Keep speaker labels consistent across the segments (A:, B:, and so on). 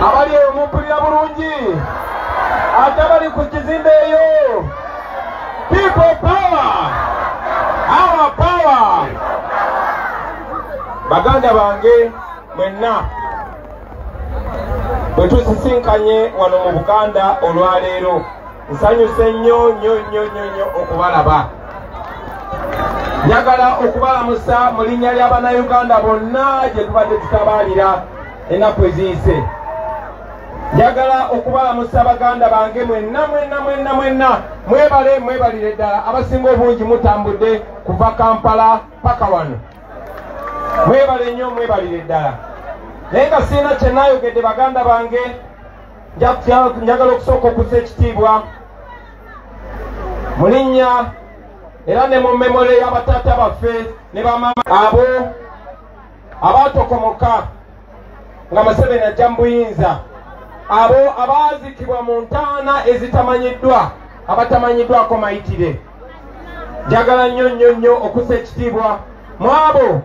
A: Abali eyo mumpulira bulungi? Ate abali ku kizimbe eyo? People power! Our power! Baganda bange mwenna bwe tusisinkanye wano mu Buganda olwaleero, nsanyuse nnyo nnyo nnyo nnyo nnyo okubalaba. Njagala okubalamusa mu linnya ly'Abannayuganda bonna gye tubadde tutabaalira ennaku eziyise. Njagala okubalamusa baganda bange mwenna mwenna mwenna mwenna, mwebale mwebalire ddala. Abasinga obungi mutambudde kuva Kampala paka wano, mwebale nnyo mwebalire ddala. Naye nga sirina kye naayogedde baganda bange, njagala okusooka okussa ekitiibwa mu linnya era ne mu memole y'abataata baffe ne bamaama abo abaatokomoka nga Museveni ajja mu buyinza, abo abaazikibwa mu ntaana ezitamanyiddwa, abatamanyiddwako mayitire. Njagala nnyo nnyo nnyo okussa ekitiibwa mu abo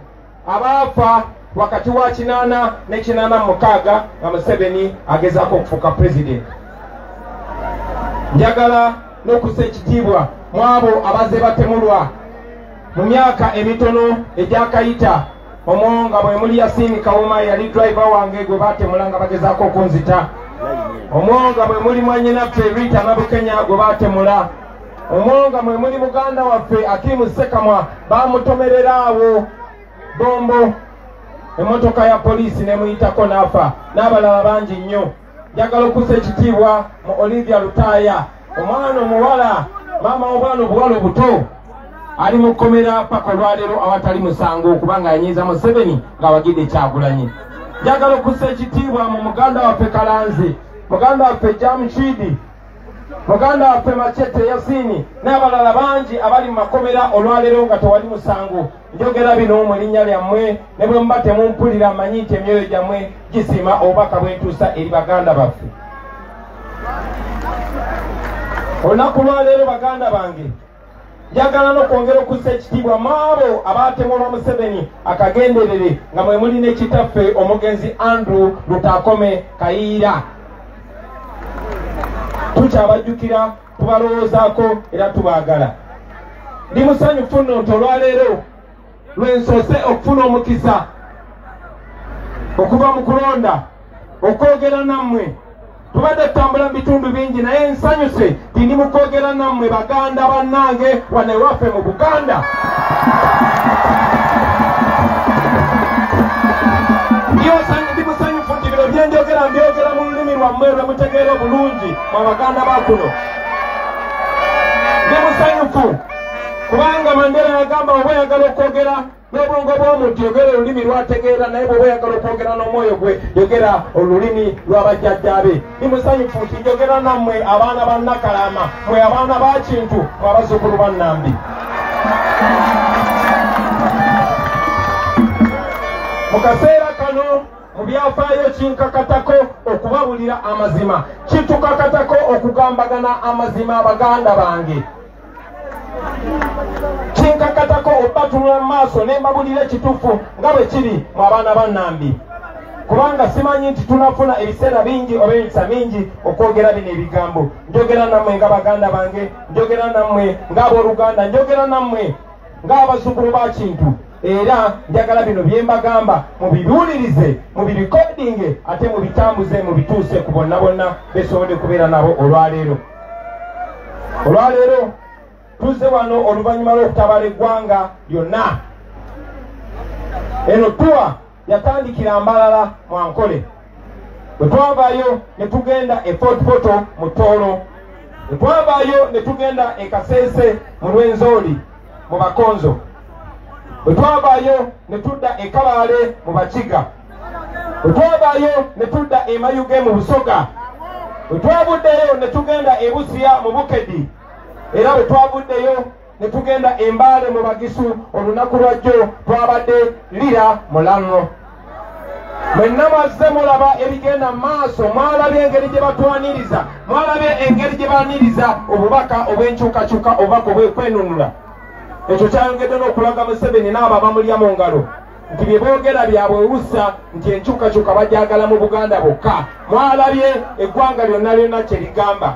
A: abaafa wakati wa 8 ne 86 nga Museveni agezaako okufuuka pulezidenti. Njagala n'okussa ekitiibwa mu abo abazze batemulwa mu myaka emitono egyakayita, omwo nga bwe muli Yasini Kawuma yali driver wange gwe batemula nga bagezaako okunzita, omwo nga bwe muli mwannyinaffe Rita Nabukenya gwe batemula, omwo nga mwe muli muganda waffe Akimu Ssekamwa bamutomerera awo bombo emmotoka ya poliisi nemuyitako n'afa, n'abalala bangi nnyo. Njagala okussa ekitiibwa mu Olivia Lutaaya, omwana omuwala, maama w'obwana obuwala obuto, ali mu kkomera paka olwaleero awatali musango kubanga yanyiiza Museveni ng'awagidde Kyagulanyi. Njagala okussa ekitiibwa mu muganda waffe Kalanzi, muganda waffe Jamshidi, muganda waffe Machete Yasini n'abalala bangi abali mu makomera olwaleero nga tewali musango. Njogera bino mu linnya lyammwe, ne bwe muba temumpulira mmanyi nti emyoyo gyammwe gisiima obubaka bwe ntuusa eri baganda baffe. Olunaku lwaleero baganda bange, njagala n'okwongera okussa ekitiibwa mu abo abaatemulwa Museveni akagenderere, nga mwe muli ne kitaffe omugenzi Andrew Lutakome Kayiira. Tukyabajjukira, tubalowoozaako era tubaagala. Ndi musanyufu nno nti olwaleero lwensoose okufuna omukisa okuva mu kulonda okwogera nammwe. Tubadde tutambula mu bitundu bingi, naye nsanyuse nti ndi mu kwogera nammwe baganda bannange wano ewaffe mu Buganda. Ndi musanyufu nti bino byenjogera mbyogera mu lulimi lwammwe lwe mutegeera obulungi mwe baganda ba kuno. Ndi musanyufu kubanga Mandela yagamba oba oyagala okwogera n'obwongo bw'omuntu yogera olulimi lwategeera, naye bw'oba oyagala okwogera n'omwoyo gwe yogera olulimi lw'abajjajjaabe. Ndi musanyufu nti njogera nammwe abaana ba Nakalama, mwe abaana ba Kintu, mwe abazzukulu ba Nnambi. Mu kaseera kano mu byafaayo kinkakatako okubabulira amazima, kitukakatako okugambagana amazima baganda bange. Kinkakatako obatunula mu maaso ne mbabulira ekituufu nga bwe kiri mu abaana ba Nnambi, kubanga simanyi nti tunafuna ebiseera bingi oba emikisa mingi okwogera bino ebigambo. Njogera nammwe nga baganda bange, njogera nammwe ng'abooluganda, njogera nammwe ng'abazzukulu ba Kintu, era njagala bino bye mbagamba mubibuulirize, mubirikodinge, ate mubitambuze, mubituuse ku bonna bonna besobodde kubeera nabo olwaleero. Olwaleero tuzze wano oluvannyuma lw'okutabala eggwanga lyonna. Eno tuwa yatandikira Mbalala Mwankole, bwe twavaayo ne tugenda e Fort Portal mu Tooro, bwe twavaayo ne tugenda e Kasese mu Rwenzori mu Bakonzo, bwe twavaayo ne tudda e Kabale mu Bakiga, bwe twavaayo ne tudda e Mayuge mu Busoga, bwe twavuddeyo ne tugenda e Busia mu Bukedi, era bwe twavuddeyo ne tugenda e Mbale mu Bagisu. Olunaku lwajjo twabadde Lira mu Lango. Mwenna mwazze mulaba ebigenda mu maaso, mwalabye engeri gye batwaniriza, mwalabye engeri gye baniriza obubaka obw'enkyukakyuka, obubaka obw'okwenunula. Ekyo kyayongedde n'okulaga Museveni n'abo abamulya mu ngalo nti bye boogera byabwewusa nti enkyukakyuka bajagala mu Buganda bokka. Mwalabye eggwanga lyonna lyonna kye ligamba.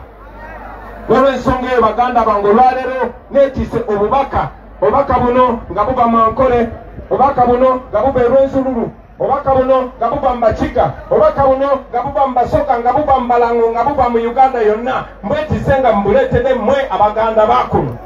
A: N'olwensonga eyo baganda bange, olwaleero neetisse obubaka, obubaka buno nga buva mu Ankole, obubaka buno nga buva e Rwenzururu, obubaka buno nga buva mu Bakiga, obubaka buno nga buva mu Basoga, nga buva mu Balango, nga buva mu Uganda yonna. Mbwetisse nga mbuleetedde mmwe Abaganda bakuno.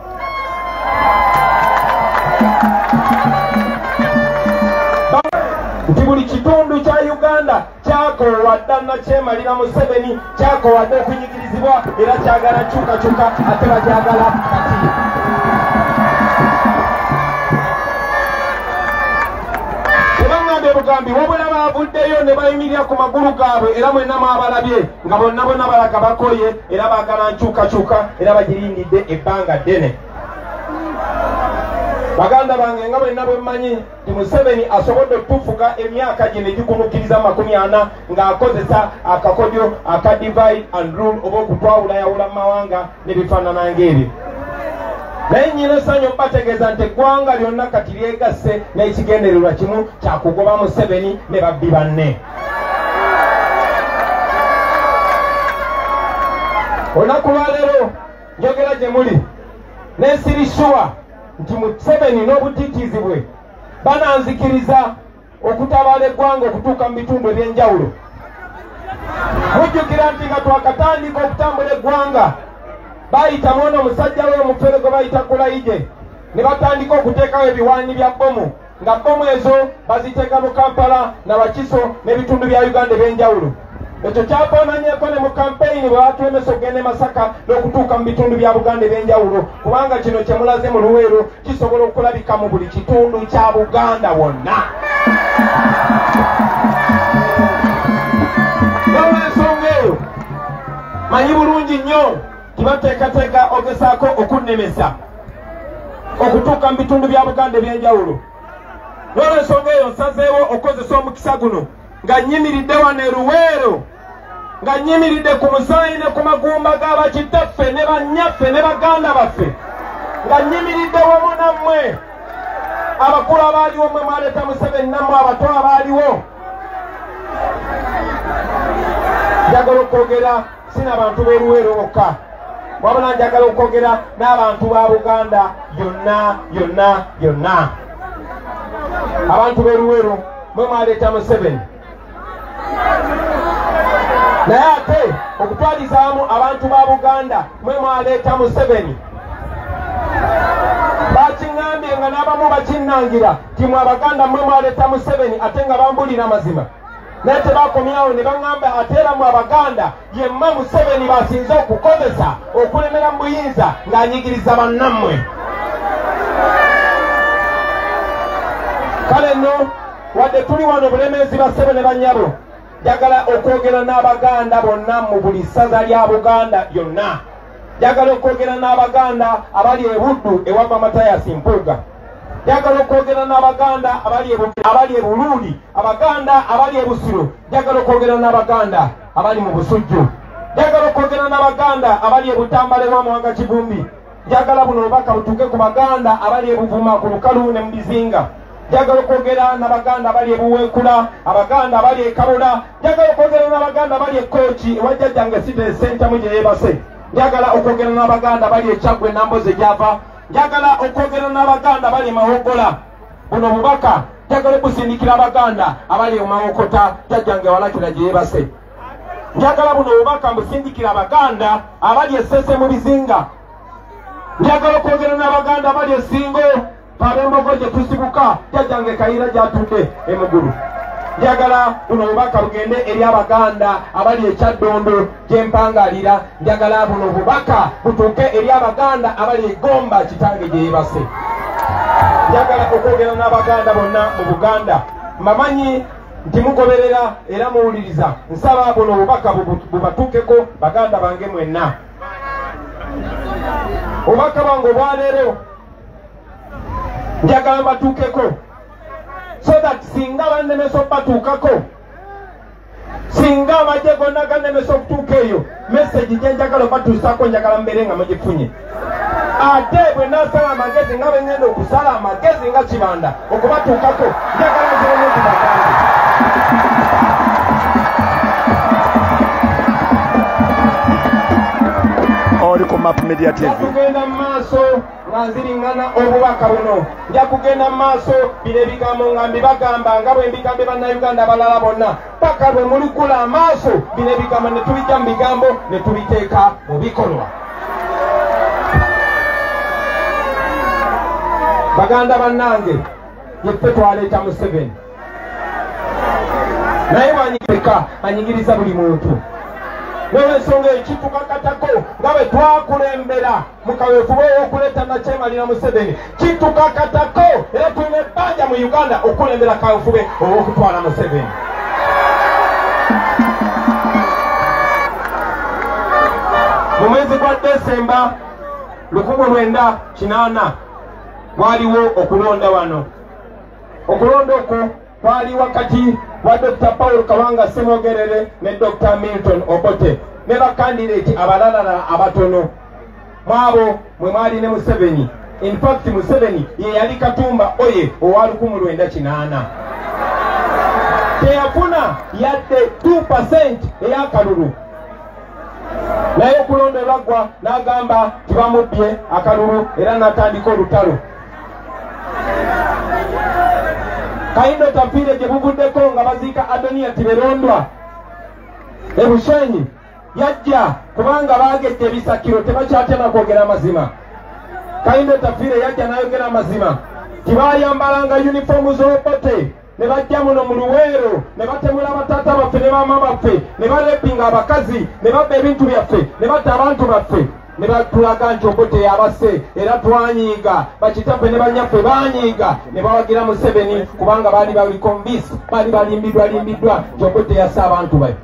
A: Nti buli kitundu kya Uganda kyakoowa dda nakyemalira Museveni, kyakoowa dda okunyigirizibwa, era kyagala nkyukakyuka, ate bakyagala kati. Tebaŋŋambye bugambi, wabula baavuddeyo ne bayimirira ku magulu gaabwe, era mwenna mwabalabye nga bonna bonna balaga bakoye, era baagala nkyukakyuka, era bagirindidde ebbanga ddene. Baganda bange, nga bwenna bwe mmanyi nti Museveni asobodde okutufuga emyaka gino egikunukiriza 40 ng'akozesa akakodyo aka divide and rule, oba okutwawulayawula mu mawanga n'ebifaanana ng'ebyo. Naye nnyina essanyu mbategeeza nti eggwanga lyonna kati lyegasse n'ekigendererwa kimu kya kugoba Museveni ne babbi banne. Olunaku lwaleero njogera gye muli nensiri sure nti Museveni n'obutiitiizi bwe bananzikiriza okutabaala eggwanga okutuuka mu bitundu ebyenjawulo. Mujjukira nti nga twakatandika okutambula eggwanga, bayitamu ono omusajja we omufere gwe bayita Kulayigye, ne batandika okuteekawo ebiwaani bya bbomu, nga bbomu ezo baziteeka mu Kampala Nabakiso n'ebitundu bya Uganda ebyenjawulo. Ekyo kyafaananyeko ne mu kampeyini bwe batulemesa okugenda e Masaka n'okutuuka mu bitundu bya Buganda ebyenjawulo, kubanga kino kye mulaze mu Luweero kisobola okulabika mu buli kitundu kya Buganda wonna. N'olwensonga eyo manyi bulungi nnyo tibateekateeka ogezaako okunnemesa okutuuka mu bitundu bya Buganda ebyenjawulo. N'olwensonga eyo nsazeewo okukozesa omukisa guno nga nnyimiridde wano e Luweero, nga nnyimiridde ku musaayi ne ku magumba g'abakitaffe ne bannyaffe ne baganda baffe, nga nnyimiridde wamu nammwe abakulu abaaliwo, mmwe mwaleeta Museveni, nammwe abato abaaliwo. Njagala okwogera si n'abantu b'e Luweero bokka, wabula njagala okwogera n'abantu ba Buganda yonna yonna yonna. Abantu b'e Luweero, mwe mwaleeta Museveni, naye ate okutwalizaamu abantu ba Buganda mwe mwaleeta Museveni. Bakiŋŋambye nga n'abamu bakinnangira nti mwe Abaganda mwe mwaleeta Museveni, ate nga bambulira mazima. Naye tebakomyawo ne baŋŋamba ate era mwe Abaganda yemmwe Museveni basinze okukozesa okulemera mu buyinza ng'anyigiriza bannammwe. Kale nno wadde tuli wano Bulemeezi, bassebo ne bannyabo, njagala okwogera n'Abaganda bonna mu buli ssaza lya Buganda lyonna. Njagala okwogera n'Abaganda abali e Buddu ewava Mathias Mpuuga. Njagala okwogera n'Abaganda abali e Buluuli, Abaganda abali e Busiro. Njagala okwogera n'Abaganda abali mu Busujju. Njagala okwogera n'Abaganda abali e Butambala ewa Muwanga Kivumbi. Njagala buno obubaka butuuke ku Baganda abali e Buvuma ku Lukalu ne mu Bizinga. Njagala okwogera n'Abaganda abali e Buweekula, Abaganda abali e Kabula. Njagala okwogera n'Abaganda abali e Kooki ewa jjajjange Site Ssentamu gye yeebase. Njagala okwogera n'Abaganda abali e Kyaggwe Namboze gy'ava. Njagala okwogera n'Abaganda abali e Mawogola. Buno bubaka njagala okusindikira Abaganda abali e Mawokota, jjajjange Walakira gye yeebase. Njagala buno obubaka mbusindikira Abaganda abali e Ssese mu Bizinga. Njagala okwogera n'Abaganda abali e Ssingo, ab'Embogo gye tusibuka, jjajjange Kayira gy'atudde e Mugulu. Njagala buno obubaka bugende eri Abaganda abali e Kyaddondo gye mpangalira. Njagala buno obubaka butuuke eri Abaganda abali e Gomba kitange gye yeebase. Njagala okwogera n'Abaganda bonna mu Buganda. Mbamanyi nti mugoberera era muwuliriza. Nsaba buno obubaka bubatuukeko baganda bange mwenna. Obubaka bwange obwaleero njagala mbatuukeko, so that singa bannemesa okubatuukako, singa amagye gonna gannemesa okutuuka eyo, message gye njagala obatuusaako njagala mbeere nga mugifunye. Ate bwe nasala amagezi nga bwe ngenda okusala amagezi nga Kibanda okubatuukako, njagala nziremu nti bagambe.
B: Oli ku Map Media TV.
A: Kugenda mu maaso nga nziriŋŋana obubaka buno, nja kugenda mu maaso bino ebigambo nga mbibagamba nga bwe mbigambye bannayuganda abalala bonna, paka bwe muligula amaaso bino ebigambo ne tubijja mu bigambo ne tubiteeka mu bikolwa. Baganda bannange, yeffe twaleeta Museveni, naye bwanyigirika anyigiriza buli muntu. N'olwensonga eyo kitukakatako nga bwe twakulembera mu kaweefube ow'okuleeta Nakyemalira Museveni, kitukakatako era tulina ebbanja mu Uganda okulembera kaweefube ow'okutwala Museveni. Mu mwezi gwa Desemba 1980 waliwo okulonda wano. Okulonda okwo kwali wakati wa Dr. Paul Kawanga Ssemogerere ne Dr. Milton Obote ne bakandideeti abalalala abatono. Mwabo mwe mwali ne Museveni. In fact Museveni ye yali Katumba oye owa 1980. Teyafuna yadde 2% ey'akalulu, naye okulonda lwaggwa n'agamba tibamubbye akalulu era n'atandika olutalo. Kayindo Tafiire gye buvuddeko nga baziika Adonia Tiberondwa e Bushenyi, yajja kubanga baagedde ebisakiro tebakyatya na kwogera amazima. Kayindo Tafiire yajja n'ayogera amazima, tibayambalanga yunifoomu z'Obote ne bajja muno mu Luweero ne batemula bataata baffe ne maama baffe ne barepinga abakazi ne babba ebintu byaffe ne batta abantu baffe ne batulaga nti Obote yabasse, era twanyiiga, bakitaffe ne banyaffe banyiiga ne bawagira Museveni kubanga baali bali convince, baali balimbiddwa limbiddwa nti Obote yasse abantu be.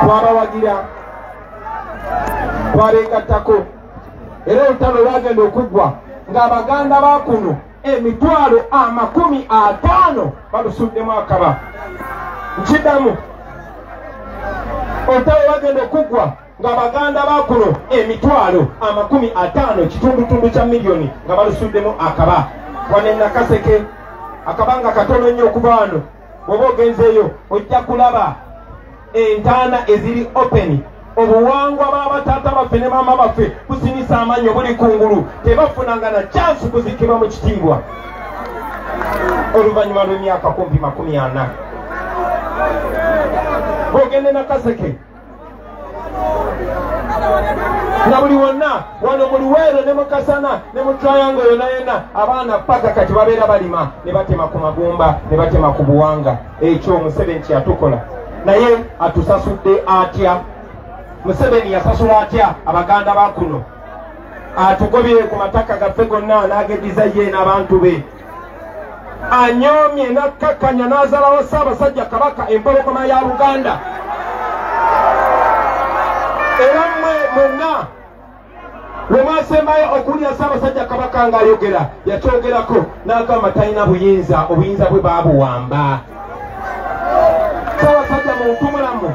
A: Twabawagira, twabeegattako, era olutalo lwagenda okuggwa ng'Abaganda ba kuno emitwalo 50 balusuddemu akaba. Nkiddamu, olutalo lwagenda okuggwa ng'Abaganda ba kuno emitwalo 50, kitundutundu kya miliyoni nga balusuddemu akaba. Wano e Nakaseke akabanga katono nnyo okuva wano, bw'oba ogenzeeyo ojja kulaba entaana eziri open. Obuwangwa bw'abataata baffe ne maama baffe businisa amannyo buli kungulu, tebafunanga na chansi kuziikibwa mu kitiibwa oluvannyuma lw'emyaka kumpi 40. Bw'ogende Nakaseke nga buli wonna wano mu Luweero ne mu Kasana ne mu Triangle yonna yonna abaana paka kati babeera balima ne batema ku magumba ne batema ku buwanga. Ekyo Museveni kyeyatukola, naye atusasudde atya? Museveni yasasula atya Abaganda ba kuno? Atugobye ku mataka gaffe gonna n'ageddiza ye n'abantu be. Anyoomye n'akkakkanya n'azalawo Ssaabasajja Kabaka empologoma ya Buganda. Era mmwe mwenna lwe mwasembayo okuwulira Ssaabasajja Kabaka ng'ayogera, yakyogerako n'agamba talina buyinza, obuyinza bwe baabuwamba. Ssaabasajja muntu mulamu,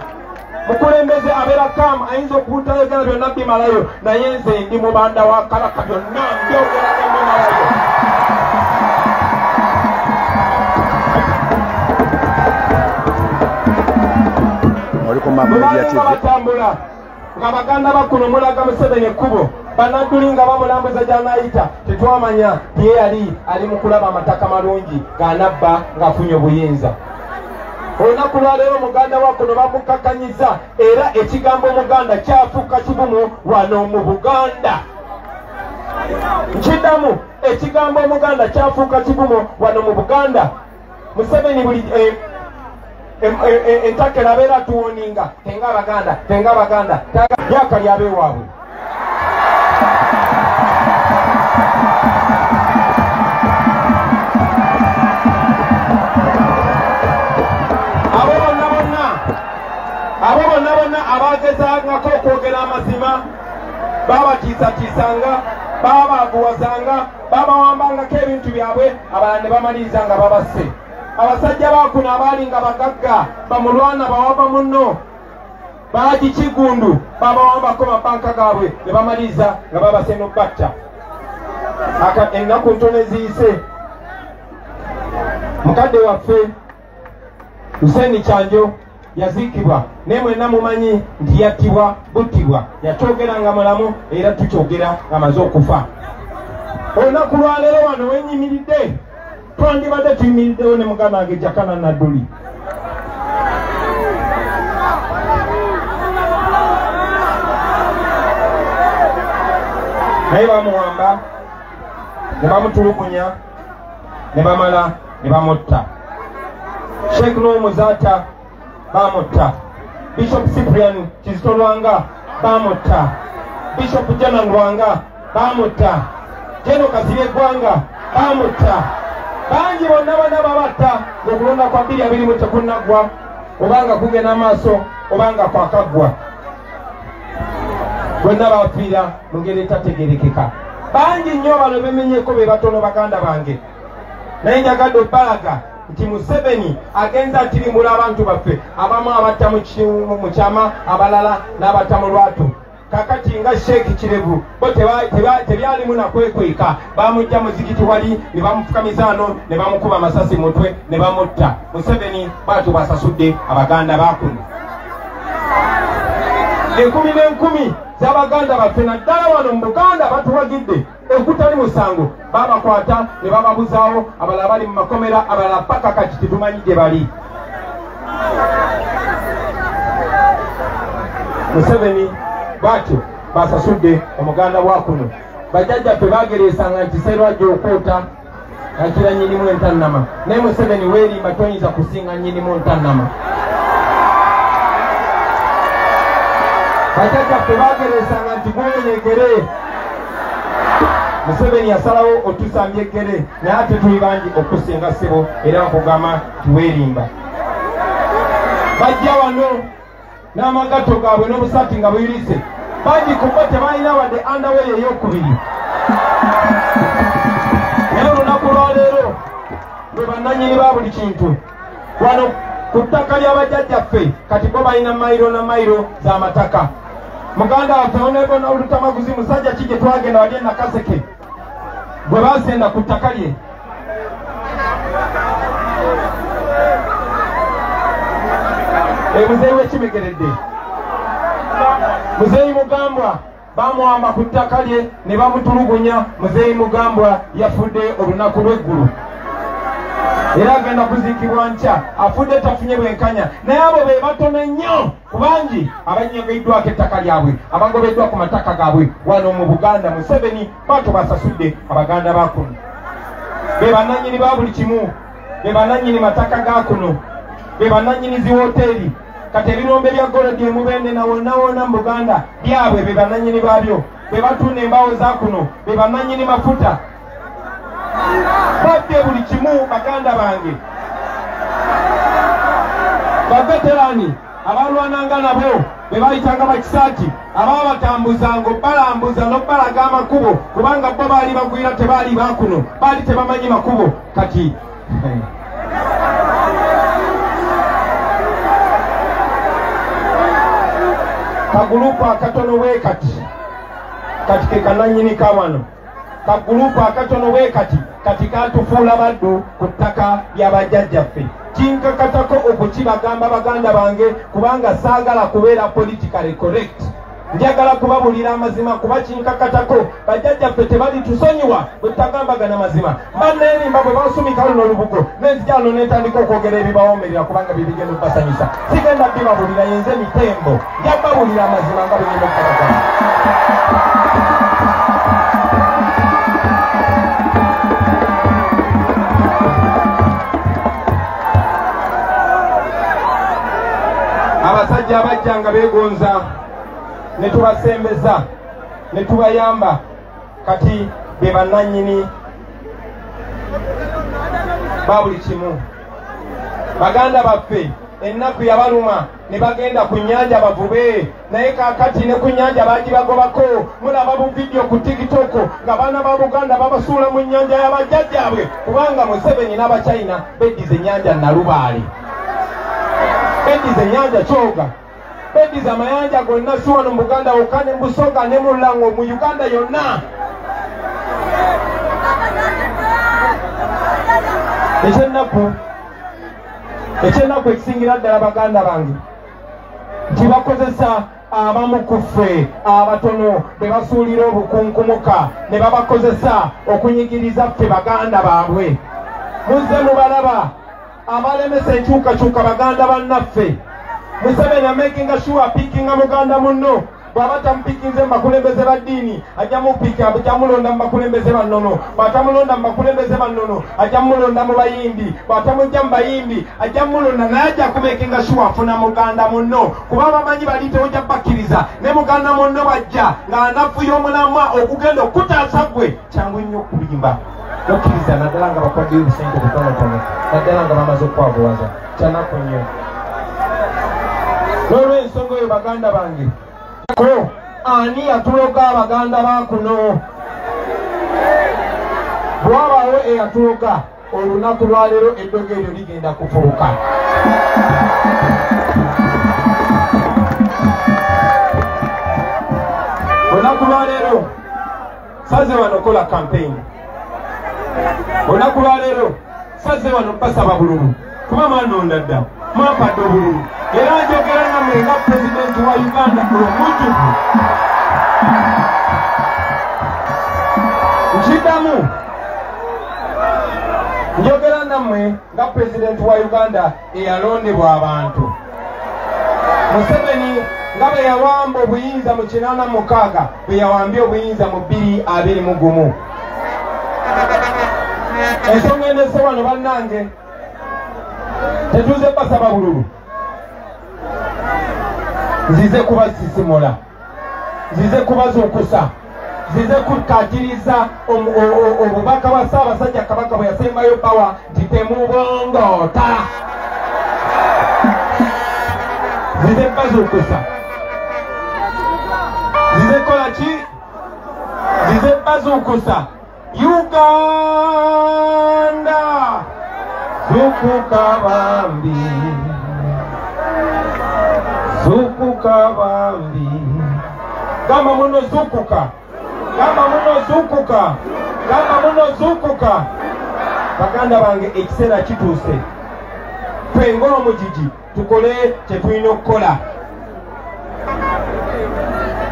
A: mukulembeze abeera kaamu, ayinza okubutayogera byonna bimalayo, naye nze ndi mubanda wa Kabaka, byonna mbyogera bimalayo.
B: Oli ku Map Media TV.
A: Batambula nga Baganda bakuno mulaga Museveni ekkubo, banadduli nga bamulambuza gy'anaayita, tetwamanya tiye yali ali mu kulaba amataka malungi g'anabba ng'afunye obuyinza. Olunaku lwaleero Muganda wa kuno bamukkakkanyizza, era ekigambo Muganda kyafuuka kivumu wano mu Buganda. Nkiddamu, ekigambo Muganda kyafuuka kivumu wano mu Buganda. Museveni buli entakera abeera atuwoninga, tenga Abaganda, tenga Abaganda, lyaka lyabeewaabwe. Abo bonna bonna abagezangako okwogera amazima babatiisatiisanga, babaavuwazanga, babawambangako ebintu byabwe, abalala ne bamaliriza nga babasse. Abasajja bakuno abaali nga bagagga bamulwana bawava munno, Bahaji Kigundu babawambako mabanka gaabwe ne bamaliriza nga babaseno batta. Ennaku ntono eziyise mukadde waffe Hussein Kyanjo yaziikibwa, naye mwenna mumanyi nti yattibwa buttibwa, yakyogera nga mulamu era tukyogera ng'amaze okufa. Olunaku lwaleero wano wenyimiridde twandibadde tuyimiriddewo ne muganda wange Jakana Nadduli. Naye bamuwamba ne bamutulugunya ne bamala ne bamutta. Sheikh Nuhu Muzaata bamutta, Bishop Cyprian Kizito Lwanga bamutta, Bishop Janan Lwanga bamutta, Jeno Kasirye Ggwanga bamutta. Bangi bonna bonna babatta ng'okulonda kwa 2020 tekunnaggwa, obanga kugenda maaso obanga kwakaggwa. Bonna bafiira mu ngeri etategeerekeka. Bangi nnyo bano bemenyeko be batono baganda bange, naye njagadde obbalaga nti Museveni agenza atirimbula abantu baffe, abamu abatta mu kyama, abalala n'abatta mu lwatu. Kakati nga Sheikh Kirevu bo tebyalimu na kwekweka, bamujja muzikiti wali ne bamufukamiza ano ne bamukuba amasasi mutwe ne bamutta. Museveni bw'atyo bw'asasudde abaganda bakuno. Enkumi n'enkumi z'abaganda baffe naddala wano mu Buganda batuwagidde okutali musango, babakwata ne bababuzaawo, abalala bali mu makomera, abalala paka kati tetumanyi gye bali. Museveni bw'atyo basasudde omuganda wa kuno. Bajjajjaffe bagereesanga nti Serwajja okwota akira nnyinimu entannama, naye Museveni weerimba toyinza kusinga nnyinimu ntannama. Bajjajjaffe bagereesanga nti gwonya eggere, Museveni yasalawo otusambya eggere, naye ate tuli bangi okusinga ssebo, era nkugamba nti weerimba. Bajja wano n'amagatto gaabwe n'obusaati nga buyirise, bangi ku bo tebalina wadde underwear ey'okubiri. Naye olunaku lwaleero lwe bannannyini ba buli kintu wano ku ttaka ly'abajjajjaffe, kati bo balina mayiro na mayiro z'amataka. Muganda waffe Honorable Olutamaguzi musajja ki gye twagenda wali e Nakaseke bwe baasenda ku ttaka lye, muzeeyi w'ekimegeredde Muzeeyi Mugambwa bamuwamba ku ttaka lye ne bamutulugunya. Muzeeyi Mugambwa yafudde olunaku lw'eggulu era agenda kuziikibwa nkya, afudde tafunye bwenkanya. Naye abo be batono nnyo ku bangi abanyegeddwako ettaka lyabwe, abagobeddwa ku mataka gaabwe wano mu Buganda. Museveni bw'atyo basasudde abaganda ba kuno. Be bannannyini ba buli kimu, be bannannyini mataka ga kuno, be bannannyini zi woteeri. Kati ebirombe bya golodi emubende na wonna wonna mu Buganda byabwe, be bannannyini baabyo, be batunda embaawo za kuno, be bannannyini mafuta. Badde buli kimu baganda bange. Baveterani abalwananga nabo be bayitanga bakisaati, ababatambuzanga obbalambuza n'obbalaga amakubo, kubanga bo baali bagwira, tebaali bakuno, baali tebamanyi makubo. Kati kagulupu akatono bwe kati, kati ke kanannyini ka wano, kagulupu akatono bwe kati, kati katufuula baddu ku ttaka ly'abajjajjaffe. Kinkakatako okukibagamba baganda bange, kubanga saagala kubeera politically correct. Njagala kubabulira amazima kuba kinkakatako. Bajjajjaffe tebalitusonyiwa bwe tutagambagana mazima. Banneerimba bwe bansumika luno olubugo, nenzija wano ne ntandika okwogera ebibawoomerera kubanga bibigenda obbasanyusa. Sigenda bibabulira, yenze mitembo, nja babulira amazima nga bwe nnina okubagamba. Abasajja abajja nga beegonza ne tubasembeza ne tubayamba, kati be bannannyini ba buli kimu. Baganda baffe ennaku yabaluma ne bagenda ku nnyanja bavube, naye kaakati ne ku nnyanja baagibagobako. Mulaba bu vidiyo ku TikTok nga baana ba Buganda babasuula mu nnyanja y'abajjajjaabwe, kubanga Museveni n'Abachina beddiza ennyanja Nalubaale, beddiza ennyanja Kyoga. Beddiza amayanja gonna, si wano mu Buganda wokka, ne mu Busoga ne mu Lulango, mu Uganda yonna. Ekyennaku ekisingira ddala baganda bange nti bakozesa abamu ku ffe abatono be basuulira obukunkumuka ne babakozesa okunyigiriza ffe baganda baabwe. Muzze mubalaba abalemesa enkyukakyuka baganda bannaffe. Museveni amakinga sure apikinga muganda munno, bw'aba tamupikinze mu bakulembeze ba ddiini ajja mupika, ajja mulonda mu bakulembeze ba nnono, bw'atamulonda mu bakulembeze ba nnono ajja mulonda mu bayimbi, bw'atamujja mu bayimbi ajja mulonda, naye ajja kumakinga sure afuna muganda munno, kuba bamanyi bali tewojja bakkiriza ne muganda munno bw'ajja ng'anafuya omulamwa okugenda okutaasa ggwe. Kyangu nnyo okulimba nokkiriza, naddala nga bakwaddeyo obusente butonotono, naddala nga bamaze okwavuwaza. Kyanaku nnyo. N'olw'ensonga eyo baganda bange, ko ani yatuloga abaganda ba kuno? Bw'abaawo eyatuloga, olunaku lwaleero eddogo eryo ligenda kufuuka. Olunaku lwaleero saze wano kola campaign. Olunaku lwaleero saze wano basaba bululu, kuba mwanonda dda, mwampadde obululu. Era njogera nammwe nga pulezidenti wa Uganda omujjuvu. Nkiddamu, njogera nammwe nga pulezidenti wa Uganda eyalondebwa abantu. Museveni nga bwe yawamba obuyinza mu 86, bwe yawambye obuyinza mu 2021. Ensonga endese wano bannange, tetuze basaba bululu, nzize kubasisimula, nzize kubazuukusa, nzize kukatiriza obubaka bwa Ssaabasajja Kabaka bwe yasembayo bawa nti temubongoota. Nzize bazuukusa, nzize kola ki? Nzize bazuukusa. Uganda zukuka bambi, zukuka bambi. Gamba muno zukuka, gamba muno zukuka, gamba muno zukuka. Baganda bange, ekiseera kituuse ffe ng'omugigi tukole kye tulina okukola.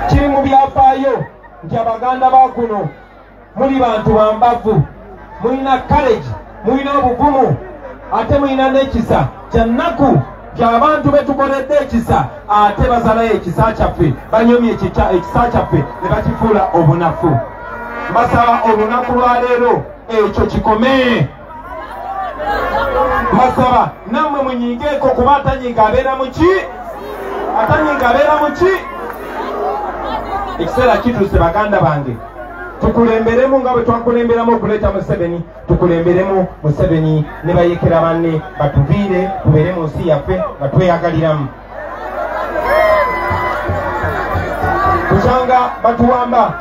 A: Kiri mu byafaayo nti abaganda ba kuno muli bantu bambavu, mulina courage, mulina obuvumu, ate mulina n'ekisa. Kyannaku ky'abantu betukoledde ekisa ate basalayo ekisa kyaffe, banyomye ekisa kyaffe ne bakifuula obunafu. Mbasaba olunaku lwaleero ekyo kikome. Mbasaba nammwe munyigeeko, kuba atanyiga abeera muki? Atanyiga abeera muki? Ekiseera kituuse baganda bange, tukulemberemu nga bwe twakulemberamu okuleeta Museveni, tukulemberemu Museveni ne bayekera banne batuviire, tubeere mu nsi yaffe nga tweyagaliramu. Kukyanga batuwamba,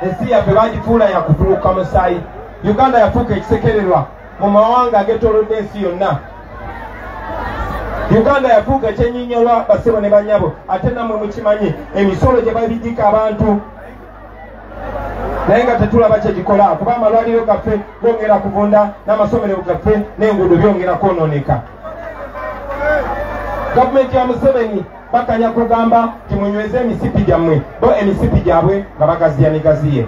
A: ensi yaffe bagifuula yakutuluka musaayi. Uganda yafuuka ekisekererwa mu mawanga ageetoolodde ensi yonna. Uganda yafuuka ekyenyinyolwa basebo ne bannyabo, ate nammwe mukimanyi emisolo gye babidika abantu, naye nga tetulaba kyegikola, kuba amalwaliro gaffe gongera kuvunda n'amasomero gaffe n'enguudo byongera kwonooneka. Gavumenti ya Museveni bakanya kugamba nti munyweze emisipi gyammwe, bo emisipi gyabwe nga bagaziya migaziye.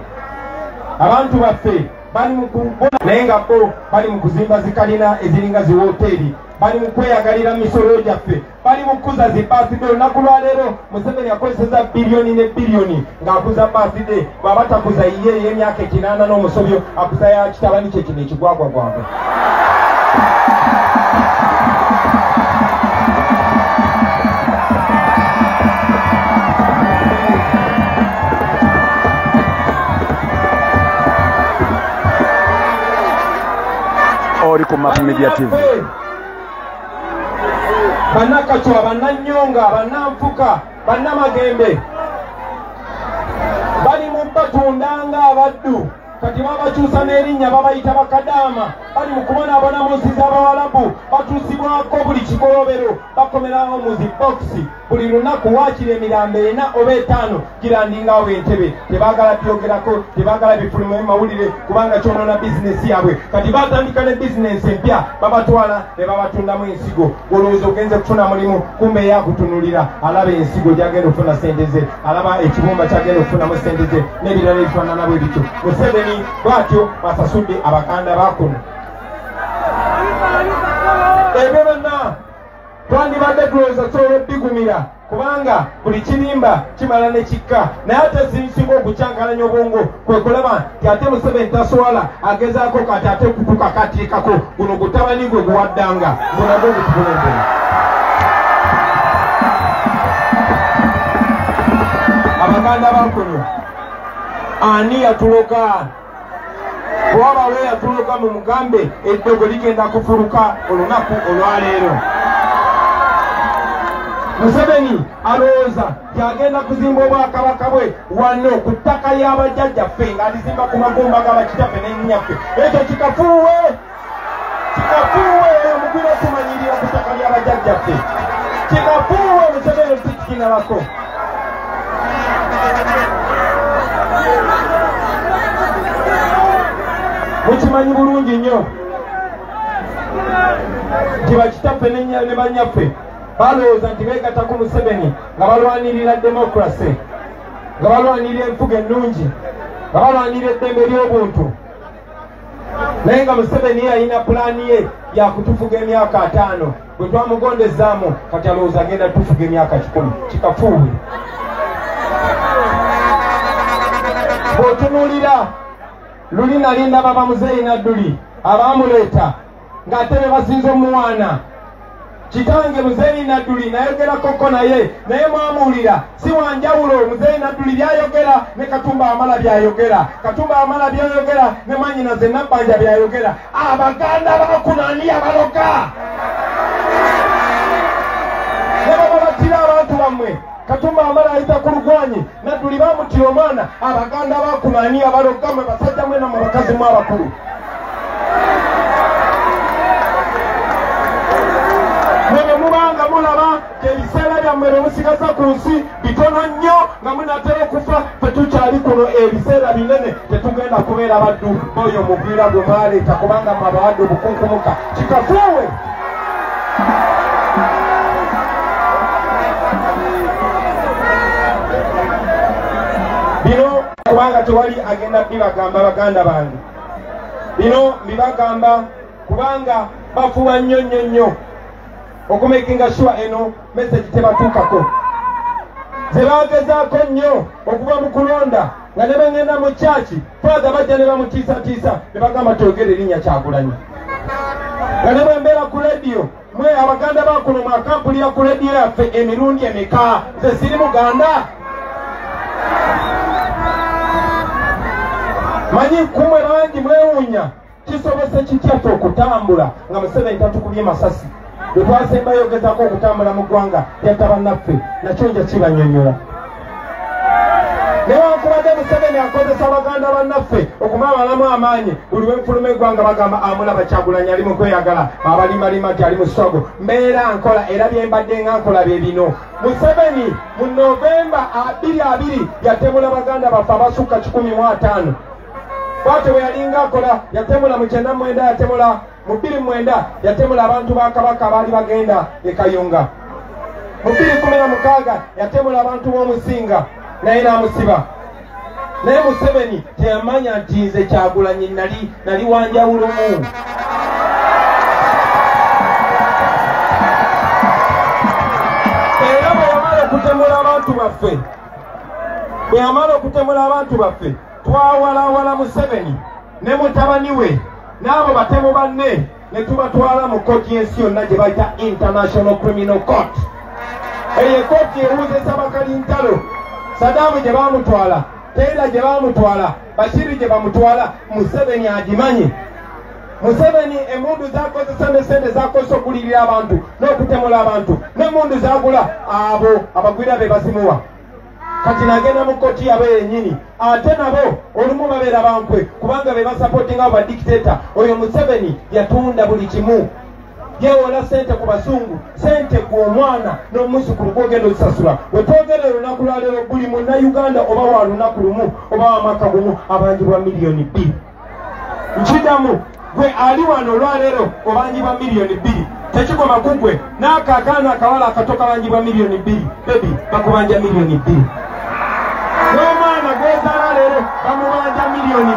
A: Abantu baffe bali mu kubona, naye nga bo bali mu kuzimba zikalina eziringa ziwoteeri, bali mu kweyagalira misolo gyaffe, bali mu kukuza zi birthday. Olunaku lwaleero Museveni akozeseza biliyoni ne biliyoni ng'akuza birthday. Bw'aba takuza yiye ey'emyaka 80 n'omusobyo, akuza ya kitabani kye kino ekigwagwagwagwa.
B: Oli ku Map Media TV.
A: Bannakacwa, bannannyonga, bannanfuka, bannamagembe bali mu batundanga abaddu. Kati babakyusa n'erinnya babayita bakadaama. Bali mu kubonaabona mu nsi z'Abawalabu, Batuusibwako buli kikolobero, bakomerawo mu zibokisi buli lunaku, waakiri emirambo 4 oba 5 girandingawo entebe. Tebaagala byogerako, tebaagala bifuluma mawulire, kubanga kyonoona bizinesi yaabwe. Kati batandika ne bizinesi empya, babatwala ne babatundamu ensigo. Olowooza ogenze kufuna mulimu, kumbe yakutunulira, alaba ensigo gy'agenda okufuna sente ze, alaba ekibumba ky'agenda okufunamu sente ze, n'ebirala ebifaanana bwe bityo. Museveni bw'atyo basasudde Abaganda bakuno. Ebyo byonna twandibadde tulowooza tusobola obbigumira, kubanga buli kirimba kimala ne kikka. Naye ate sinsinga okukyankalanya obwongo kwe kulaba nti ate Museveni taswala, agezaako kati ate kutukakatiikako guno gutabani gwe guwaddanga gunagwo gutukulembera. Abaganda bakuno, ani yatuloka? Bw'abawe yatuloka mu mugambe, eddogo ligenda kufuluka olunaku olwaleero. Museveni alowooza gy'agenda kuzimba obwakabaka bwe wano ku ttaka ly'abajjajjaffe, ng'alizimba ku magumba g'abakitaffe n'ennyaffe. Ekyo kikafuuwe, kikafuuwe. Omugwira okumanyirira ku ttaka ly'abajjajjaffe kikafuuwe. Museveni tikikinabako. Mukimanyi bulungi nnyo nti bakitaffe ne bannyaffe balowooza nti beegatta ku Museveni nga balwanirira demokrasi, nga balwanirira enfuga ennungi, nga balwanirira eddembe ly'obuntu. Naye nga Museveni ye alina pulaani ye yakutufuga emyaka 5. Bwe twamugondezaamu kati alowooza agenda tufuga emyaka 100. Kikafuuwe. Bw'otunuulira luli nali ndaba bamuzeeyi Nadduli abaamuleeta ng'ate be basinze omuwaana. Kitange Muzeeyi Nadduli nayogerakoko naye, naye mwamuwulira si wanjawulo. Muzeeyi Nadduli byayogera ne Katumba Amala byayogera, Katumba Amala byayogera ne mwannyinaze Nabbanja byayogera. Abaganda bakuno ani yabaloga? Ne bababattira abantu bammwe. Katumba Amala ayita ku lugwanyi, Nadduli bamuttira omwana. Abaganda bakuno ani yabaloga? Mwe basajja mwe nammwe bakazi mwe abakulu. Mwe mubanga mulaba ebiseera byammwe bye musigaza ku nsi bitono nnyo, nga munaatera okufa. Ffe tukyali kuno ebiseera binene, tetugenda kubeera baddu b'oyo mugwira gwe mwaleeta, kubanga mwe abawadde obukunkumuka. Kikafuuwe. Bino kubanga tewali agenda bibagamba baganda bange. Bino mbibagamba kubanga bafuba nnyo nnyo nnyo okumakinga sure eno message tebatuukako. Ze bagezaako nnyo okuva mu kulonda, nga ne bengenda mu kyaki, Father bajja ne bamutiisatiisa ne bagamba twogere erinnya Kyagulanyi. Nga ne bwe mbeera ku rediyo, mwe Abaganda bakuno mwakampulira ku rediyo yaffe emirundi emeka? Nze siri Muganda. Manyi kumwe bangi mwewuunya kisobose kitya ffe okutambula nga Museveni tatukubye masasi. Bwe twasembayo ogezaako okutambula mu ggwanga yatta bannaffe, nakyo nja kibannyonnyola. Newankubadde Museveni akozesa Abaganda bannaffe okumabalamu amaanyi, buli lwenfuluma eggwanga bagamba amulaba Kyagulanyi ali mu kweyagala, abalimalima nti ali mu struggle. Mbeera nkola era bye mbadde nga nkola bye bino. Museveni mu Novemba 2020 yatemula baganda baffe abasukka 150. Bw'atyo bwe yalinga akola, yatemula mu 99, yatemula mu 2009, yatemula abantu ba Kabaka abaali bagenda e Kayunga. Mu 2016 yatemula abantu b'Omusinga naye n'amusiba. Naye Museveni teyamanya nti nze Kyagulanyi nali wanjawulomu. Era bwe yamala okutemula abantu baffe, bwe yamala okutemula abantu baffe, twawalawala Museveni ne mutabani we n'abo batemu banne ne tubatwala mu kkooti y'ensi yonna gye bayita International Criminal Court. Eyo ekkooti ewuzesa bakalintalo. Saddam gye baamutwala, Taylor gye baamutwala, Bashiri gye bamutwala, Museveni agimanyi. Museveni emmundu z'akozesa n'essente z'akozesa okulirira abantu n'okutemula abantu, n'emmundu z'agula abo abagwira be bazimuwa. Kati nagenda mu kkooti yaabwe yennyini, ate nabo olumu babeera bankwe kubanga be basapootinga abo badikiteeta. Oyo Museveni yatunda buli kimu. Yewola sente ku basungu, sente ku omwana n'omuzzukulu gw'ogenda ozisasula. Wetwogera olunaku lwaleero buli munnayuganda oba wa lunaku lumu oba wa mwaka gumu abanjibwa 2 million. Nkiddamu, gwe ali wano olwaleero obanjibwa 2 million. Tekikoma ku ggwe, n'ako akaana akawala akato kabanjibwa 2 million. Baby bakubanja 2 million. N'omwana gw'ozaala leero bamubanja 2 million.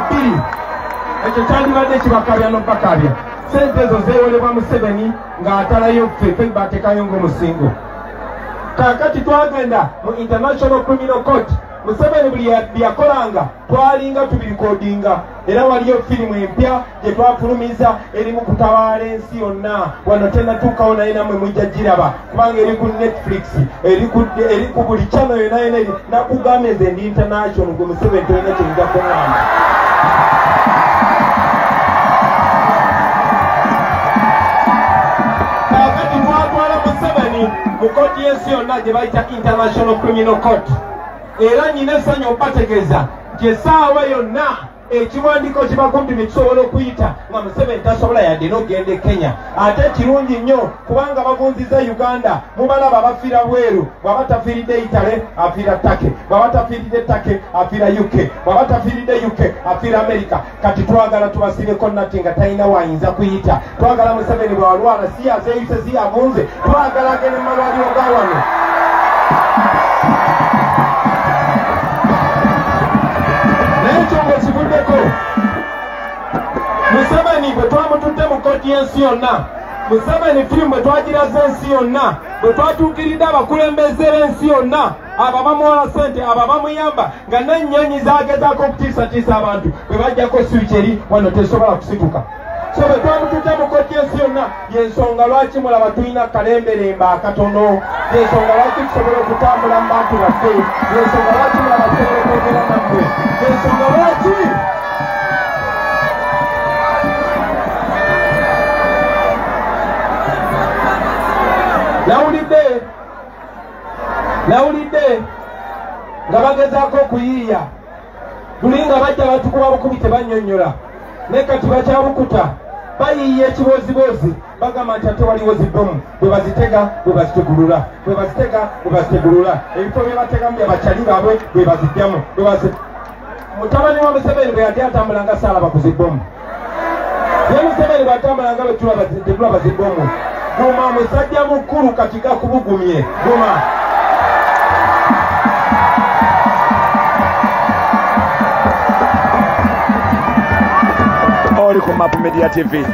A: Ekyo kyandibadde kibakabya n'obakabya. Sente ezo zeewolebwa Museveni ng'atalayo ffe bateekayo ng'omusingo. Kaakati twagenda mu International Criminal Court. Museveni buli byakolanga twalinga tubirikodinga, era waliyo firimu empya gye twafulumiza erimu kutabaala ensi yonna. Wano tennatuukawo naye nammwe mujja giraba kubanga eri ku Netflix, eri ku buli channel yonna yonna. Nakugambye nze ndi international, gwe Museveni tolina kye nja kuŋŋamba. Kaakati twatwala Museveni mu kooti y'ensi yonna gye bayita International Criminal Court. Era nyina essanyu okubategeeza nti essaawa yonna ekiwandiiko kibakumpimye kisobola okuyita nga Museveni tasobola yadde n'okugenda e Kenya. Ate kirungi nnyo kubanga bavunziza Uganda, mubalaba bafiira bweru. Bw'aba tafiiridde Italy afiira Turkey, bw'aba tafiiridde Turkey afiira UK, bw'aba tafiiridde UK afiira America. Kati twagala tubasibeko natti nga talina wayinza kuyita. Twagala Museveni bw'alwala si azeeyise si avunze, twagala agende mu malwaliro ga wano. Kivuddeko Museveni bwe twamututte mu kkooti y'ensi yonna, Museveni firimu bwe twagiraze ensi yonna, bwe twatuukiridde abakulembeze b'ensi yonna, abo bamuwola ssente, abo bamuyamba, nga n'ennyonyi zaagezaako okutiisatiisa abantu bwe bajjako switch eri wano tesobola kusituka. So bwe twamututte mu kkooti y'ensi yonna, y'ensonga lwaki mulaba tulina kalemberemba akatono, y'ensonga lwaki tusobola okutambula mu bantu baffe, y'ensonga lwaki mulaba tusobola okwogera nammwe, y'ensonga lwaki nawulidde nga bagezaako okuyiiya luli nga bajja batukuba bukubi tebannyonnyola, naye kati bakyabukuta bayiiya ekibooziboozi, bagamba nti ate waliwo zibbomu, bwe bazitega bwe bazitegulula, bwe bazitega bwe bazitegulula, ebifo bye bategamu bya bakyali baabwe bwe bazijjamu. Mutabani wa Museveni bwe yali atambula nga saalaba ku zibbomu, ye Museveni bw'atambula nga tetulaba zibbomu. Guma musajja mukulu kati gakubugumye, guma.
B: Oli ku Map Media TV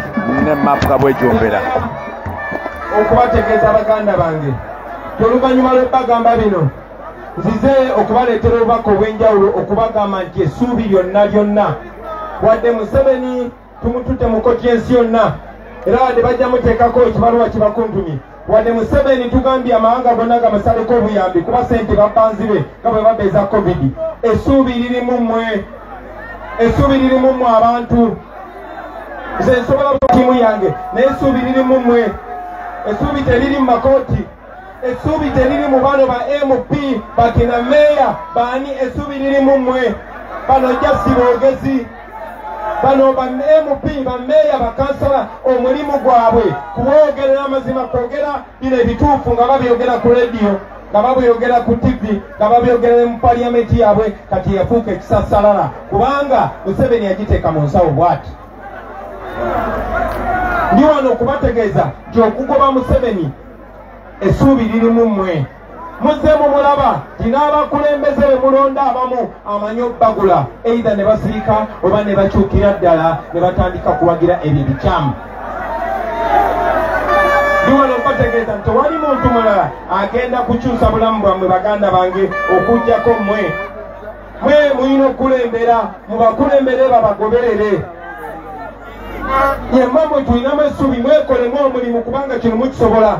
B: ne Map Kabwejombera.
A: Okubategeeza baganda bange, oluvannyuma lw'obbagamba bino nzize okubaleetera obubaka obw'enjawulo okubagamba nti essuubi lyonna lyonna wadde Museveni tumututte mu kkooti y'ensi yonna, era wadde bajja muteekako ekibaluwa kibakuntumye, wadde Museveni tugambye amawanga gonna gamusaleko obuyambi kuba ssente babbanzibe nga bwe babba eza COVID. Essuubi lirimu mmwe, essuubi lirimu mmwe abantu. Nze nsobola ttiimu yange, naye essuubi lirimu mmwe. Essuubi teriri mu makooti, essuubi teriri mu bano ba MP, bakina meeya baani, essuubi lirimu mmwe. Bano jasi boogezi, bano ba MP, ba meeya, bakansala, omulimu gwabwe kuboogerera amazima, kwogera bino ebituufu nga babyogera ku rediyo, nga babyogera ku TV, nga babyogera mu paliyamenti yaabwe. Kati yafuuka ekisasalala kubanga Museveni yagiteeka mu nsawo bw'ati. Ndi wano okubategeeza nti okugoba Museveni essuubi lirimu mmwe. Muzze mumulaba nti n'abakulembeze be mulonda abamu amanyi obbagula, either ne basirika oba ne bakyukira ddala ne batandika kuwagira ebyo ebikyamu. Ndi wano okubategeeza nti tewali muntu mulala agenda kukyusa bulamu bwammwe baganda bange okuggyako mmwe. Mwe mulina okukulembera, mubakulembere babagoberere. Yemma mwe tulinamu essuubi, mwekolemu omulimu kubanga kino mukisobola.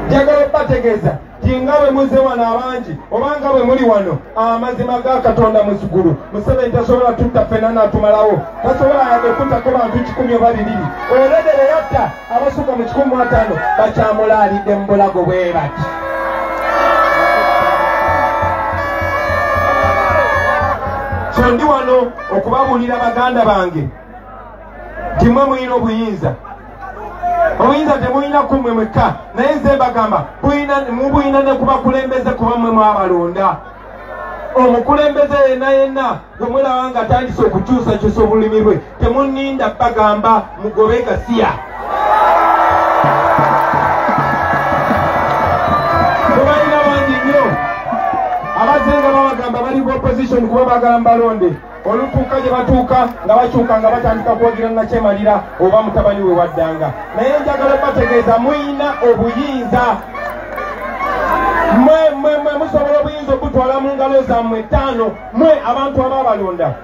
A: Njagala okubategeeza nti nga bwe muzze wano abangi oba nga bwe muli wano, amazima ga Katonda mu ggulu, Museveni tasobola tutta ffenna n'atumalawo, tasobola yadde okuttako bantu 100 oba 200. Olwedde be yatta abasukka mu 150 bakyamulaalidde mu bulago bwe bati. So ndi wano okubabuulira baganda bange nti mmwe mulina obuyinza. Obuyinza temulina ku mmwe mwekka, naye nze mbagamba mubuyina ne kubakulembeze kuba mmwe mwabalonda. Omukulembeze yenna yenna gwe mulaba nga atandise okukyusakyusa obulimi bwe, temuninda bagamba mugobe gasiya. Tubalina bangi nnyo abazze nga babagamba bali ku opposition kuba baagala mbalonde, olutuuka gye batuuka nga bakyuka nga batandika kuwagira Nakyemalira oba mutabani we waddanga. Naye njagala bategeeza muyina obuyinza. Mwe musobola obuyinza okutwala mu ngalo zammwe ttaano, mwe abantu ababalonda.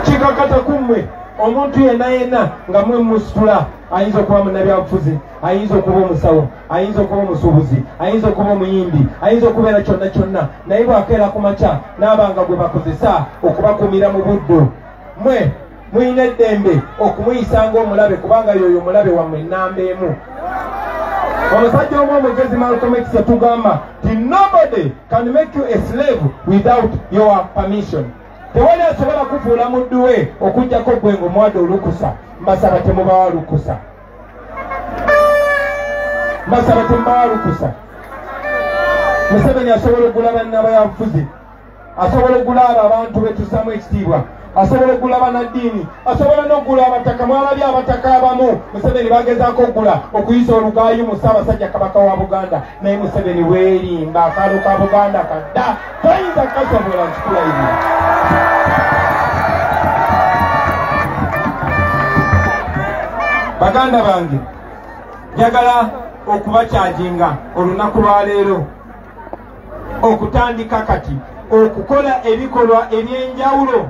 A: Kikakata ku mmwe omuntu yenna yenna nga mwe musitula, ayinza okuba munnabyabufuzi, ayinza okuba omusawo, ayinza okuba omusuubuzi, ayinza okuba omuyimbi, ayinza okubeera kyonna kyonna, naye bw'akeera ku makya n'abanga gwe bakozesa okubakuumira mu buddu, mwe muyina eddembe okumuyisa ng'omulabe, kubanga y'oyo omulabe wammwe ennamba emu. Omusajja omu omugezi Malcolm X yatugamba nti nobody can make you a slave without your permission. Tewali asobola kufuula muddu we okuggyako ggwe ng'omuwadde olukusa. Mbasaba temubawa lukusa, mbasaba temubawa lukusa. Museveni asobola okugula bannabyabufuzi, asobola okugula abo abantu betussamu ekitiibwa, asobola okugula bannaddiini, asobola n'okugula abataka. Mwalabye abataka abamu Museveni bagezaako okugula okuyisa olugaayu mu Ssaabasajja Kabaka wa Buganda, naye Museveni weerimba, akaalo ka Buganda kadda, toyinza kukasobola nkikulayirira. Baganda bange, njagala okubakyajinga olunaku lwa leero okutandika kati okukola ebikolwa ebyenjawulo,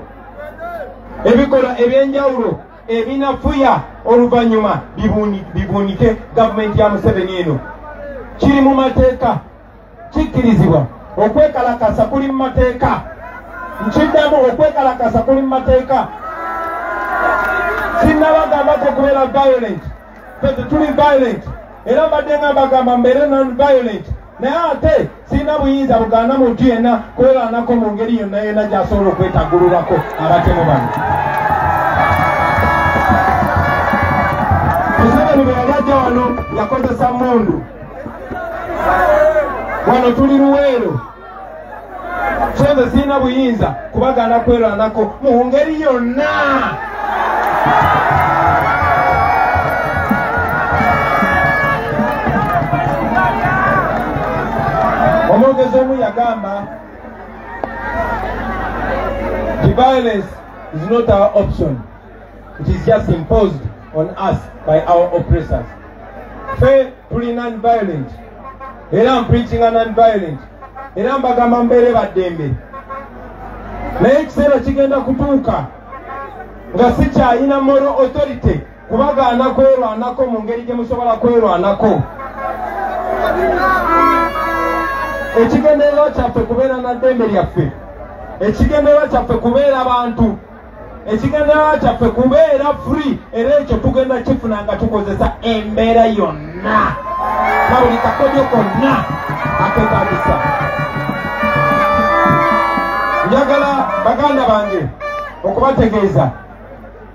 A: ebikolwa ebyenjawulo ebinafuya oluvannyuma bibuunike gavumenti ya Museveni eno. Kiri mu mateeka, kikkirizibwa. Okwekalakasa kuli mu mateeka. Nkiddamu, okwekalakasa kuli mu mateeka. Sinnabagambako okubeera violent, ffe tetuli violent, era mbadde nga mbagamba mbeere non violent, naye ate sirina buyinza bugaana muntu yenna kwerwanako mu ngeri yonna yonna gy'asobola okwetagululako abatemu bano. Museveni bwe yali ajja wano yakozesa mundu. Wano tuli Luweero, so nze sirina buyinza kubagaana kwerwanako mu ngeri yonna. Omwogezi omu yagamba the violence is not our option, it is just imposed on us by our oppressors. Ffe tuli non-violent, era mpreachinga non-violent, era mbagamba mbeere baddembe, naye ekiseera kigenda kutuuka nga sikyayina moral authority kubagaana kwerwanako mu ngeri gye musobola kwerwanako. Ekigendererwa kyaffe kubeera na ddembe lyaffe, ekigendererwa kyaffe kubeera bantu, ekigendererwa kyaffe kubeera free, era ekyo tugenda kifuna nga tukozesa embeera yonna na buli kakodyo konna akeetagisa. Njagala baganda bange okubategeeza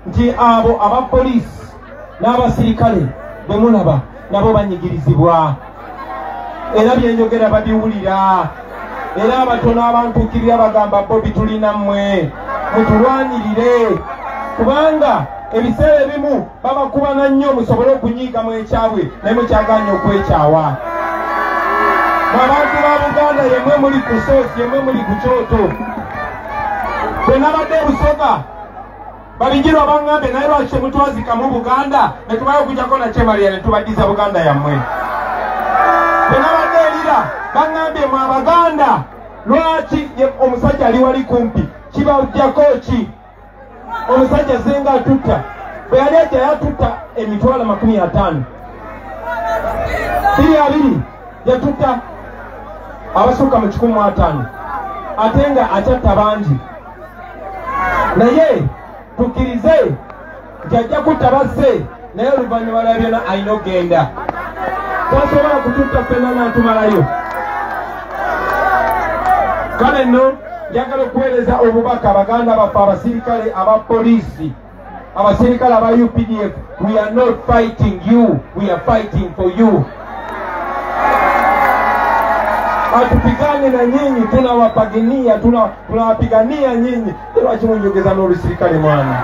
A: nti abo abapoliisi n'abasirikale bwe mulaba nabo banyigirizibwa, era byenjogera babiwulira, era abatono abantuukirira bagamba Bobi tulina mmwe mutulwanirire, kubanga ebiseera ebimu babakubana nnyo musobole okunyiiga mu ekyabwe, naye mukyaganye okwekyawa. Abantu ba Buganda yemwe muli ku soosi, yemwe muli ku kyoto. Bwe nabadde Busoga babigirwa baŋŋambe, naye lwaki temutwazikamu Buganda ne tubayo okujjako Nakyemalira ne tubaddiza Buganda yammwe? Bwe nabadde erira baŋŋambye, mwe Abaganda lwaki omusajja ali wali kumpi kibajjako ki? Omusajja zenga atutta, bwe yali ajja yatutta 250,000, 2020 yatutta abasukka mu 150, ate nga akyatta bangi. Naye tukkirize nti ajja kutta bazze, naye oluvannyuma lwa byonna alina okugenda. Tasobola kututta ffenna n'atumalayo. Kale nno njagala okuweereza obubaka baganda baffe abasirikale aba poliisi. Abasirikale aba UPDF, we are not fighting you, we are fighting for you. Hatupigane na nyinyi, tunawapigania, tunawapigania nyinyi. Lwaki munjogeza n'olusirikale mwana?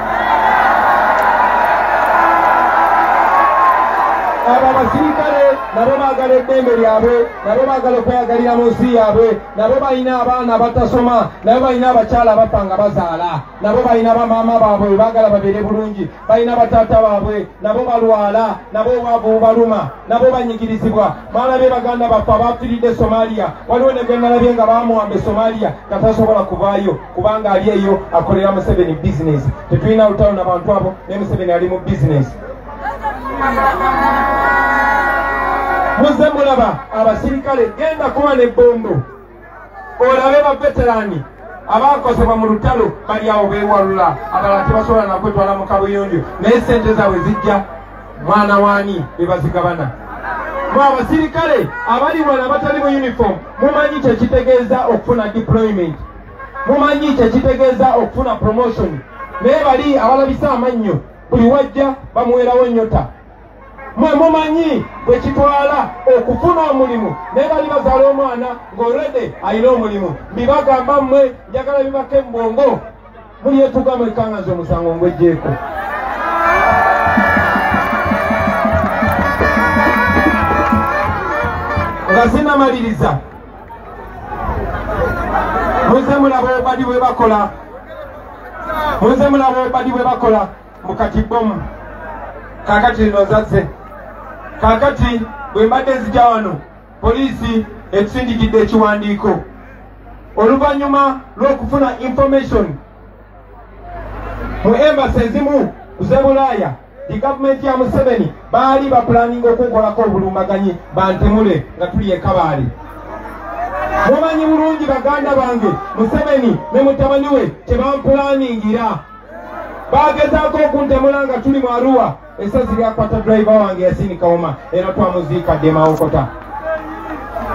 A: Abo abasirikale nabo baagala eddembe lyabwe, nabo baagala okweyagalira mu nsi yaabwe, nabo balina abaana abatasoma, nabo balina abakyala abafa nga bazaala, nabo balina bamaama baabwe baagala babeere bulungi, balina bataata baabwe nabo balwala, nabo obwavu bubaluma, nabo banyigirizibwa. Mwalabye baganda baffe abafiiridde Somalia, waliwo ne gwe nalabye nga baamuwamba e Somalia nga tasobola kuvaayo kubanga ali eyo akolera Museveni bizinesi. Tetulina lutalo n'abantu abo, ne Museveni ali mu bizinesi. Muzze mulaba abasirikale, genda kuba n'ebbombo olabe baveterani abaakosebwa mu lutalo bali awo beewalula, abalala tebasobola nakwetwala mu kabuyonjo, naye sente zaabwe zijja mwana waani be bazigabana. Mwe abasirikale abali wano abatali mu uniform, mumanyi kye kitegeeza okufuna deployment, mumanyi kye kitegeeza okufuna promotion, naye bali abalabisa amannyo buli wajja bamuwerawo ennyota. Mwe mumanyi bwe kitwala okufuna omulimu, naye bali bazaala omwana ng'olwedde alina omulimu. Mbibagamba mmwe, njagala bibake mu bwongo, mulyetuga mwekangaza omusango ngweggyeko. Nga sinnamaliriza, muze mulaba obubadi bwe bakola, muze mulaba obubadi bwe bakola mu kati bomu. Kaakati lino nzazze. Kaakati bwe mbadde nzija wano, poliisi etusindikidde ekiwandiiko oluvannyuma lw'okufuna information mu embassy ezimu z'e Bulaaya, gavumenti ya Museveni baali bapulaninga okunkolako obulumbaganyi bantemule nga tuli e Kabaale. Mumanyi bulungi baganda bange, Museveni ne mutabani we tebampulaningira. Bagezaako okuntemula nga tuli mu Arua, essasi lyakwata driver wange Yasini Kawuma era twamuziika dde Mawokota.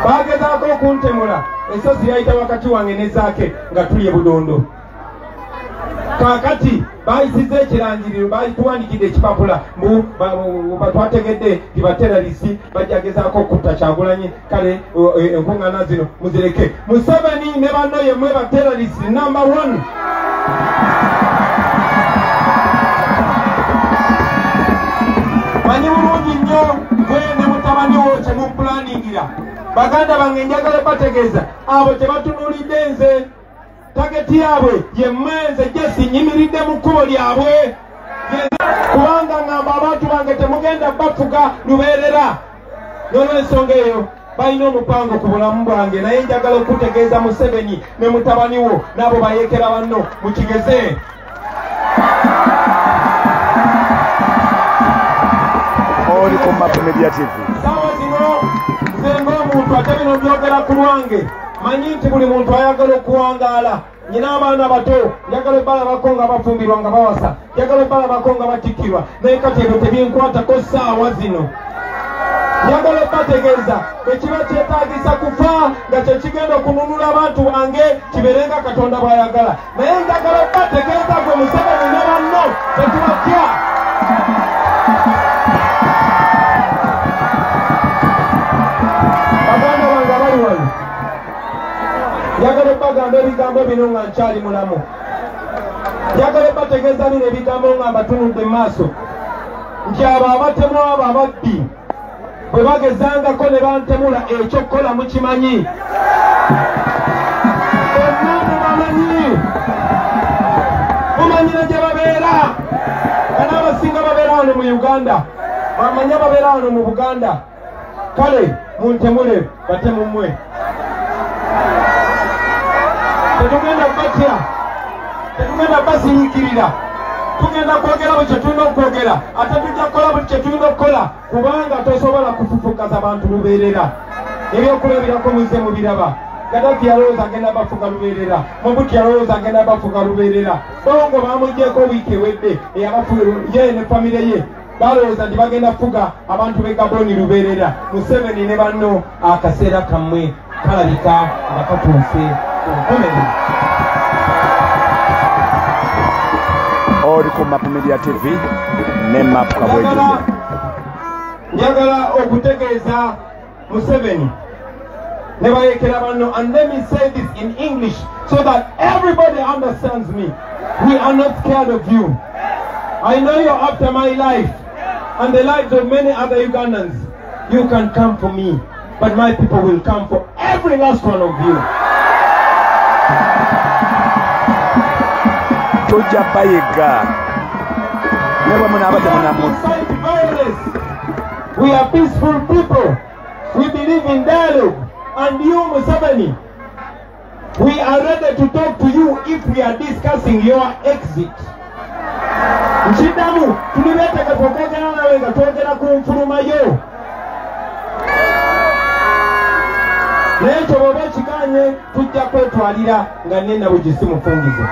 A: Bagezaako okuntemula, essasi lyayita wakati wange ne Zaake nga tuli e Budondo. Kaakati bayisizza ekirangiriro, tuwandikidde ekipapula mbu twategedde nti bateralisi bajja gezaako okutta Kyagulanyi, kale enkuŋŋaana zino muzireke. Museveni ne banno yemmwe bateralisi number 1. Manyi bulungi nnyo gwe ne mutabani wo kye mumpulaningira. Baganda bange njagala bategeeza abo tebatunuulidde nze, tageti yaabwe ye mmwe, nze nyimiridde mu kkubo lyabwe, kubanga ngamba abantu bange temugenda bafuga lubeerera. N'olw'ensonga eyo balina omupango ku bulamu bwange, naye njagala okutegeeza Museveni ne mutabani wo n'abo bayeekera banno mukigeze.
B: Oli ku Map Media TV.
A: Saawa zino nze ng'omuntu ate bino byogera ku lwange, manyi nti buli muntu ayagala okuwangaala. Nyina abaana bato, njagala obbalabako nga bafumbirwa nga bawasa, njagala obbalabako nga batikkirwa, naye kati ebyo tebinkwatako ssaawa zino. Njagala obbategeeza bwe kiba kyetaagisa kufa nga kye kigenda okununula abantu bange, kibeere nga Katonda bw'ayagala, naye njagala obbategeeza gwe Museveni ne banno tetubatya. Baganda bange abali wano, njagala obbagamba ebigambo bino nga nkyali mulamu. Njagala obbategeeza bino ebigambo nga mbatunudde mu maaso, nti abo abatemu abo ababbi bwe bagezangako ne bantemula, ekyokukola mukimanyi. Bonna mubamanyi, mumanyire gye babeera, nga n'abasinga babeera wano mu Uganda, bamanye babeera wano mu Buganda. Kale muntemule batemu mmwe. Tetugenda kubatya, tetugenda basiriikirira, tugenda kwogera buli kye tulina okwogera, ate tujja kukola buli kye tulina okukola, kubanga tosobola kufufukaza bantu lubeerera. Ebyokulabirako muzze mubiraba. Gaddafi yalowooza agenda bafuga lubeerera, Mobutu yalowooza agenda bafuga lubeerera, Bongo bamuggyeko wiiki ewedde ye ne famire ye balowooza nti bagenda kufuga abantu b'e Gaboni lubeerera. Museveni ne banno akaseera kammwe kalabika nga katuuse ku nkomerero.
B: Oli ku Map Media TV ne Map Kabwejumbe.
A: Njagala okutegeeza Museveni ne bayekera banno, and let me say this in English so that everybody understands me. We are not scared of you. I know you're after my life and the lives of many other Ugandans. You can come for me, but my people will come for every last one of you.
B: Tujja bayiga. Ne bwe munaaba temunamu.
A: We are peaceful people. We believe in dialogue. And you, Museveni, we are ready to talk to you if we are discussing your exit. Nkiddamu, tuli beetegefu okwogera nawe nga twogera ku nfuluma yo. Naye ekyo bw'oba okiganye, tujja kwetwalira nga nnena bugisi mufungize.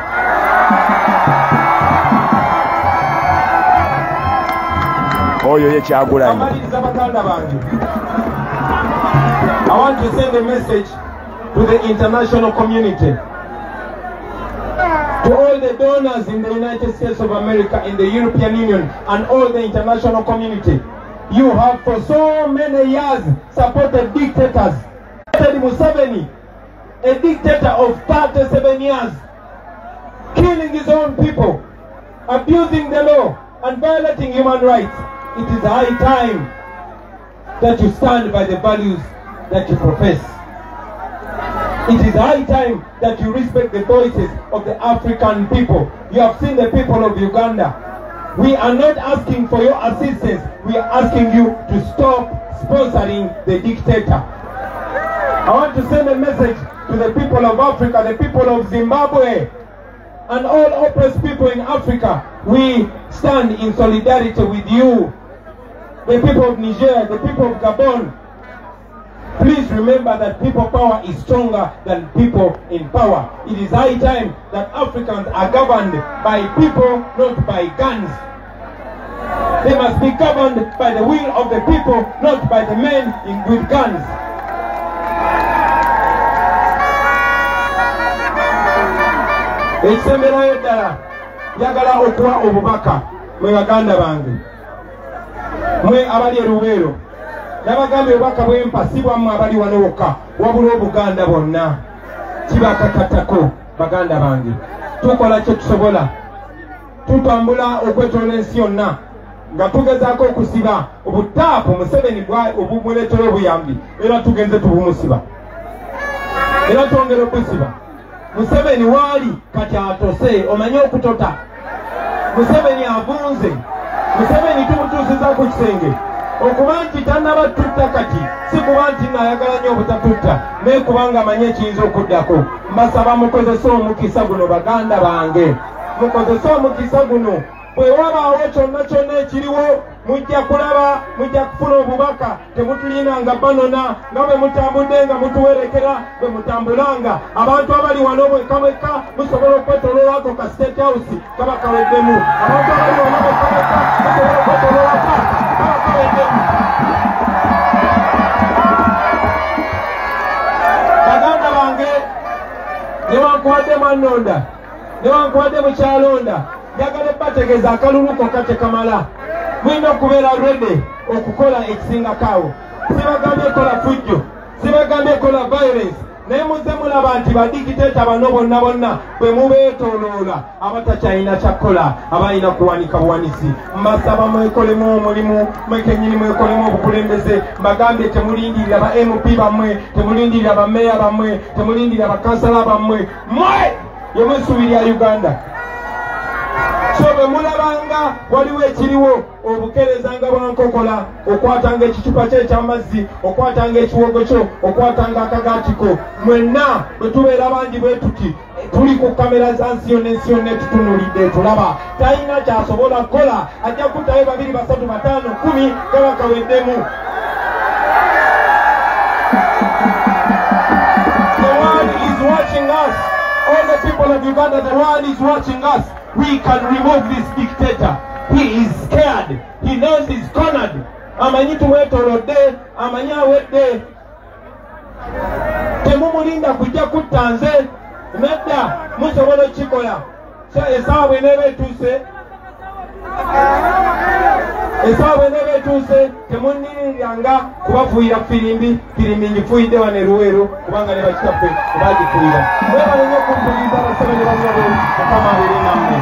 B: Oyo ye Kyagulanyi.
A: Amaliriza baganda bange. I want to send a message to the international community, to all the donors in the United States of America, in the European Union, and all the international community. You have for so many years supported dictators. Museveni, a dictator of 37 years, killing his own people, abusing the law, and violating human rights. It is high time that you stand by the values that you profess. It is high time that you respect the voices of the African people. You have seen the people of Uganda. We are not asking for your assistance. We are asking you to stop sponsoring the dictator. I want to send a message to the people of Africa, the people of Zimbabwe, and all oppressed people in Africa. We stand in solidarity with you. The people of Niger, the people of Gabon. Please remember that people power is stronger than people in power. It is high time that Africans are governed by people, not by guns. They must be governed by the will of the people, not by the men with guns. Ekisemberayo ddala, njagala okuwa obubaka mwe baganda bange, mwe abali e Luweero. Nabagambye obubaka bwempa si bwammwe abali wano wokka, wabula Obuganda bwonna. Kibakakatako baganda bange. Tukola kye tusobola, tutambula okwetooloola ensi yonna nga tugezaako okusiba obutaapu Museveni obumuleetera obuyambi, era tugenze tubumusiba, era twongera okusiba. Museveni waali kati atose, omanye okutota. Museveni avunze. Museveni tumutuusiza ku kisenge. Okuba nti tannaba tutta kati, si kuba nti nayagala nnyo obutatutta, naye kubanga amanye ekiyinza okuddako. Mbasaba mukozese omukisa guno baganda bange, mukozese omukisa guno. Bwe wabaawo kyonna kyonna ekiriwo, mujja kulaba, mujja kufuna obubaka. Temutulinanga banona nga bwe mutambudde nga mutuwerekera, bwe mutambulanga. Abantu abali wano mwekka mwekka musobola okwetoloolako ka State House kaba kaweddemu. Abantu abali wano mwekka mwekka musobola okwetoloola paaka kaba kaweddemu. Baganda bange, newankubadde mwannonda, newankubadde mukyalonda, njagala bategeeza akalulu kokka tekamala. Mulina okubeera ready okukola ekisingako awo. Sibagambye kola fujjo, sibagambye kola violence, naye muzze mulaba nti badikiteeta bano bonna bonna bwe mubeetooloola abatakyalina kyakkola, abalina kuwanika buwanisi. Mbasaba mwekolemu omulimu, mwe kennyini mwekolemu obukulembeze. Mbagambye temulindirira ba MP bammwe, temulindirira ba meeya bammwe, temulindirira bakansala bammwe. Mmwe ye mwe lya Uganda. So bwe mulabanga waliwo ekiriwo, obukeerezanga bwa nkokola, okwatanga ekicupa kye eky'amazzi, okwatanga ekiwogo kyo, okwatanga akagaatiko. Mwenna bwe tubeera bangi bwe tuti, tuli ku kamera za nsi yonna, ensi yonna etutunuulidde etulaba. Talina ky'asobola kukola, ajja kuttayo 2, 3, 5, 10 kaba kaweddemu. The world is watching us. All the people of Uganda, the world is watching us. We can remove this dictator. He is scared. He knows he's cornered. Amanyi tumwetoolodde, amanyi awedde. Temumulinda kujja kutta nze, nedda, musobola okukikola. So essaawa bw'eneeba etuuse, Essaawa bw'eneeba etuuse temunniriranga kubafuuyira firimbi, firimbi ngifuuyidde wano e Luweero kubanga ne bakitaffe tebagifuuyira. Mwebale nnyo okumpuliriza abasebo ne bannyabo, Mukama abeere nammwe.